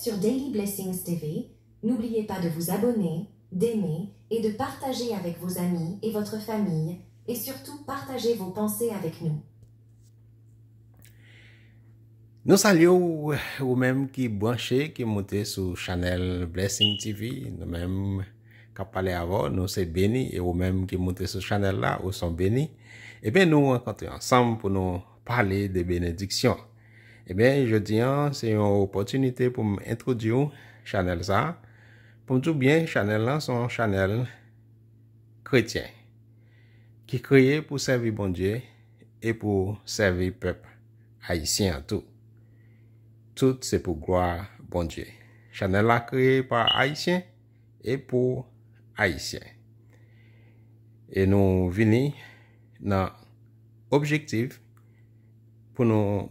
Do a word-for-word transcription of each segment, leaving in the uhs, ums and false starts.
Sur Daily Blessings T V, n'oubliez pas de vous abonner, d'aimer et de partager avec vos amis et votre famille, et surtout partager vos pensées avec nous. Nou salye w, ou menm ki branche, ki moute sou chanèl Blessing T V. Nou menm k ap pale avè w, nou se beni, e ou menm ki moute sou chanèl la, ou se yon beni. Ebyen, nou rankontre ansanm pou nou pale de benediksyon. Ebyen, jodi a, se yon opòtinite pou m entwodui w chanèl sa a. Pou m di w byen, chanèl lan se yon chanèl kretyen ki kreye pou sèvi Bondye e pou sèvi pèp ayisyen an tou. Tout se pou glwa Bondye. Chanèl la kreye pa Ayisyen e pou Ayisyen. E nou vini nan objektif pou nou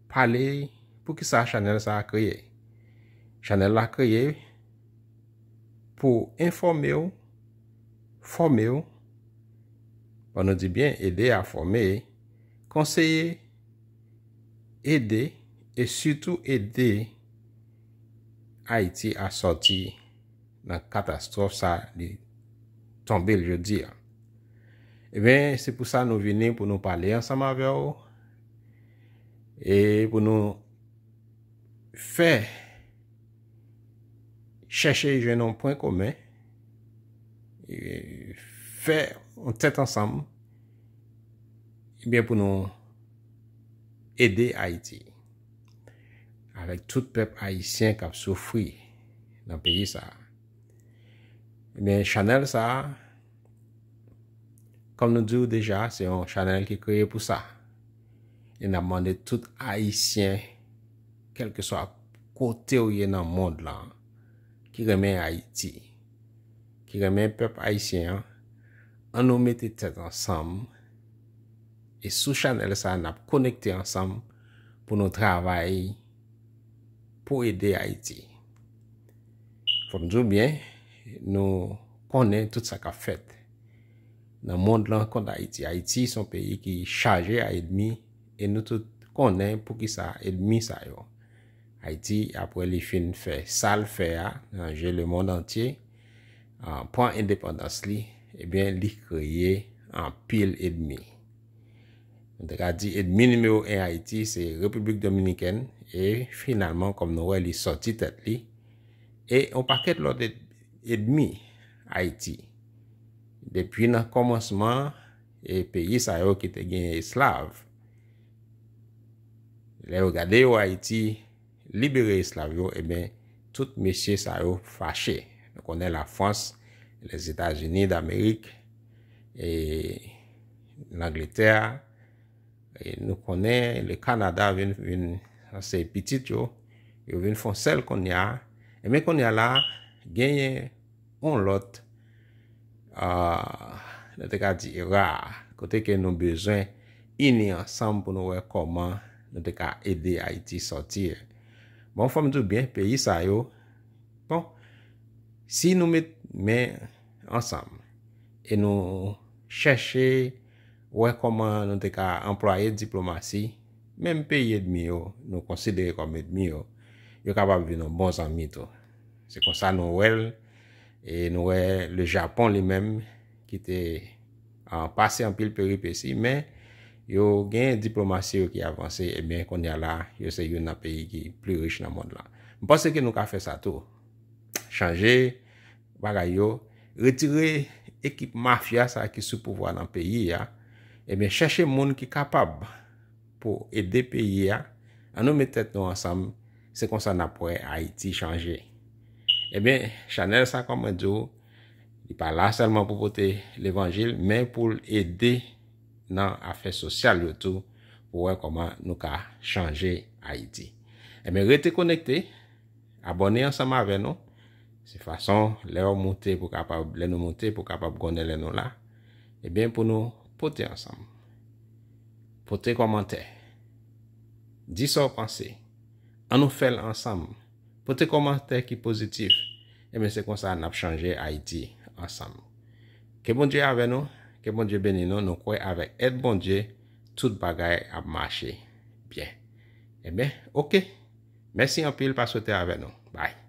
pale poukisa chanèl sa a kreye. Chanèl la kreye pou enfòme w, fòme w, bon, nou di byen, ede a fòme, konseye, ede, e sitou ede Ayiti a sòti nan katastwòf sa li tonbe l jodi a. Ebyen, se pou sa nou vini pou nou pale ansanm avè w e pou nou fè chèche jwenn yon pwen komen, e fè yon tèt ansanm, ebyen, pou nou ede Ayiti, avèk tout pèp ayisyen k ap soufri nan peyi sa a. Ebyen, chanèl sa a, kòm nou di w deja, se yon chanèl ki kreye pou sa. E n ap mande tout Ayisyen, kèlkeswa kote w ye nan mond lan, ki renmen Ayiti, ki renmen pèp ayisyen an, ann nou mete tèt ansanm. E sou chanèl sa a, n ap konekte ansanm pou nou travay pou ede Ayiti. Fò m di w byen, nou konnen tout sa k ap fèt nan mond lan kont Ayiti. Ayiti se yon peyi ki chaje a ènmi, e nou tout konnen poukisa ènmi sa yo. Ayiti, apre li fin fè sa l fè a nan je lemonn antye, ah, pran endepandans li, ebyen, li kreye anpil ènmi. Nou te ka di ènmi nimewo en Ayiti se Repiblik Dominikèn, e finalman, kòm nou wè, li sòti tèt li, e yon pakèt lòt ènmi Ayiti. Depi nan kòmansman, e peyi sa yo ki te gen esklav, lè yo gade yo Ayiti libere esklav yo, ebyen, tout mesye sa yo fache. Nou konnen Lafrans, Lèzetazini Damerik, e Langletè, e nou konnen le Kanada vin, vin, se pitit yo, yo vin fè yon sèl kounye a. Ebyen, kounye a la, genyen yon lòt, ah, nou te ka di era, kote ke nou bezwen ini ansanm pou nou wè kòman nou te ka ede Ayiti sòti. Bon, fò m di w byen, peyi sa yo, bon, si nou met men ansanm e nou chèche wè kòman nou te ka anplwaye diplomasi, menm peyi ènmi yo, nou konsidere kòm ènmi yo, yo kapab vin yon bon zanmi tou. Se konsa nou wè l, e nou wè le Japon li menm, ki te, ah, pase anpil peripesi, men yo gen diplomasi yo ki avanse, ebyen, kounye a la, yo se youn nan peyi ki pli rich nan mond lan. M panse ke nou ka fè sa tou. Chanje bagay yo, retire ekip mafya sa ki sou pouvwa nan peyi a, ebyen, chèche moun ki kapab pou ede peyi a, ann nou met tèt nou ansanm, se konsa n ap wè Ayiti chanje. Ebyen, chanèl sa, kòm mwen di w, li pa la sèlman pou pote levanjil, men pou l ede nan afè sosyal yo tou, pou wè kòman nou ka chanje Ayiti. Ebyen, rete konekte, abòne ansanm avè nou. Se fason, lè w moute pou kapab, lè nou moute pou kapab konnen lè nou la. Ebyen, pou nou pote ansanm. Pote kòmantè. Di sa w panse. Ann nou fè l ansanm. Pote kòmantè ki pozitif. Ebyen, se konsa n ap chanje Ayiti ansanm. Ke Bondye avè nou, ke Bondye beni nou, nou kwè avèk èd Bondye, tout bagay ap mache byen. Ebyen, oke. Mèsi anpil, pa sote avè nou. Bye.